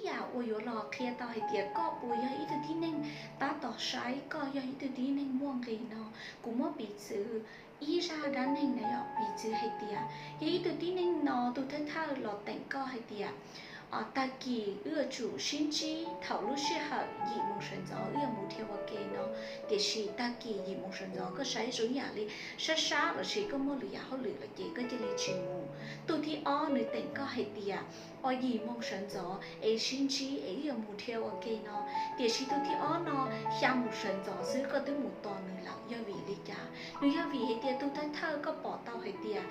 Ib yam uas yuav los qhia tau hais tias koj puas yog ib tug tib neeg tab tom saib koj yog ib tug tib neeg muaj nqis no, kuv muab piv txwv ib zaj dab neeg na yom, piv txwv hais tias yog ib tug tib neeg no tus thawj thawj los teem koj hais tias tag kis wb yuav tsum sib ntsib thaum lub sij hawm yim moos sawv ntxov wb yuav mus dhia ua ke no, tiam sis tag kis yim moos sawv ntxov koj saib zoo yam li sab sab lossis koj muaj lwm yam hauj lwm lawm ces koj cia li tsis mus. Tus thib ob nws teem koj hais tias o yim moos sawv ntxov es sib ntsib es wb yuav mus dhia ua ke no, tiam sis tus thib ob no xya moos sawv ntxov xwb koj twb mus tos nws lawm, yog vim li cas? Nws yog vim hais tias tus thawj thawj koj pom tau hais tias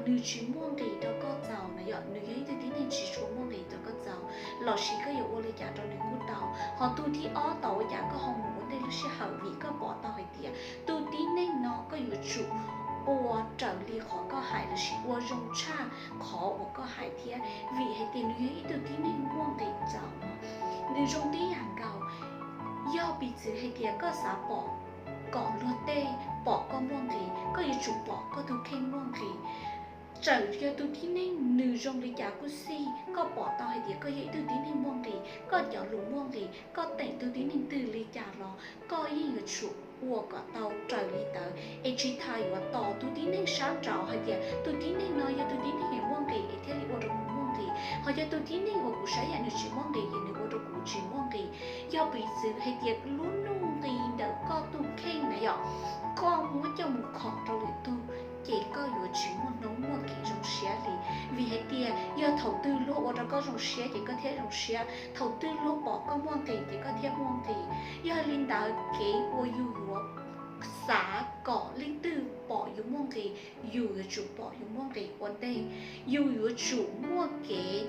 nws tsis muaj nqis rau koj txaus na yom, nws yog ib tug tib neeg tsis tshua muaj nqis rau koj txaus, lossis koj yuav ua li cas rau nws kuj tau. Ho tus thib ob tau ua cas koj ho mus ua ntej lub sij hawm? Vim koj pom tau hais tias tus tib neeg no koj yuav tsum ua raws li qhov koj hais lossis ua zoo tshaj qhov uas koj hais thiab, vim hais tias nws yog ib tug tib neeg muaj nqis txaus no. Nws zoo tib yam nkaus, yog piv txwv hais tias koj xav pom kom luag tej pom koj muaj nqis, koj yuav tsum pom koj tus kheej muaj nqis. Txawm yog tus tib neeg nws zoo li cas kuj xij, koj pom tau hais tias koj yog ib tug tib neeg muaj nqis, koj cov lus muaj nqis, koj teem tus tib neeg twg li cas los koj yeej yuav tsum ua kom tau raws li ntawd, es tsis tas yuav tos tus tib neeg sab nraud hais tias tus tib neeg no yog tus tib neeg es muaj nqis es thiaj li ua rau kuv muaj nqis, ho yog tus tib neeg uas kuv saib yam nws tsis muaj nqis ces nws ua rau kuv tsis muaj nqis. Yog piv txwv hais tias lub nuj nqis ntawm koj tus kheej na yom, koj muab coj mus khom rau lwm tus, ces koj yuav tsis muaj hnub muaj kev zoo siab li. Vim hais tias yog thaum twg luag ua rau koj zoo siab ces koj thiaj zoo siab, thaum twg luag pom koj muaj nqis ces koj thiaj muaj nqis. Yog li ntawd kev uas yus yuav xav kom leej twg pom yus muaj nqis, yus yuav tsum pom yus muaj nqis ua ntej. Yus yuav tsum muaj kev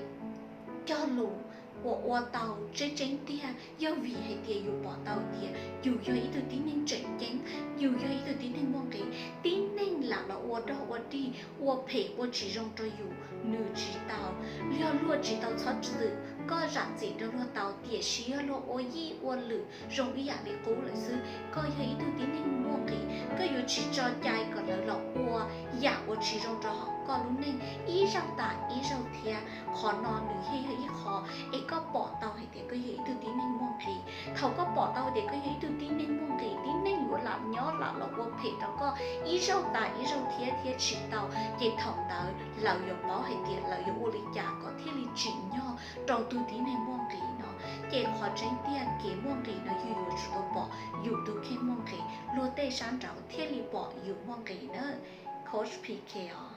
cog lus uas ua tau tseeb tseeb tiag, yog vim hais tias yus pom tau tias yus yog ib tug tib neeg tseem ceeb, yus yog ib tug tib neeg muaj nqis. Tib neeg lam los ua dog ua dig, ua phem ua tsis zoo rau yus, nws tsis tau. Yog luag tsis tau txhob txwm, koj zam txim rau luag tau, tiam sis yog luag ua yij ua lwm zoo ib yam li qub lawm xwb, koj yog ib tug tib neeg muaj nqis, koj yuav tsis tso cai kom lawv los ua yam uas tsis zoo rau hauv koj lub neej ib zaug tas ib zaug thiab. Qhov no nws yeej yog ib qho es koj pom tau hais tias koj yog ib tug tib neeg muaj nqis. Thaum koj pom tau hais tias koj yog ib tug tib neeg muaj nqis, tib neeg yuav lam nyob lam los ua phem rau koj ib zaug tas ib zaug thiab thiab tsis tau, ces thaum ntawd lawv yuav paub hais tias lawv yuav ua li cas kom thiaj li tsim nyog rau tus tib neeg muaj nqis no. Ces qhov tseeb tiag kev muaj nqis no yus yuav tsum tau pom yus tus kheej muaj nqis, luag tej sab nraud thiaj li pom yus muaj nqis na. Coach P K os.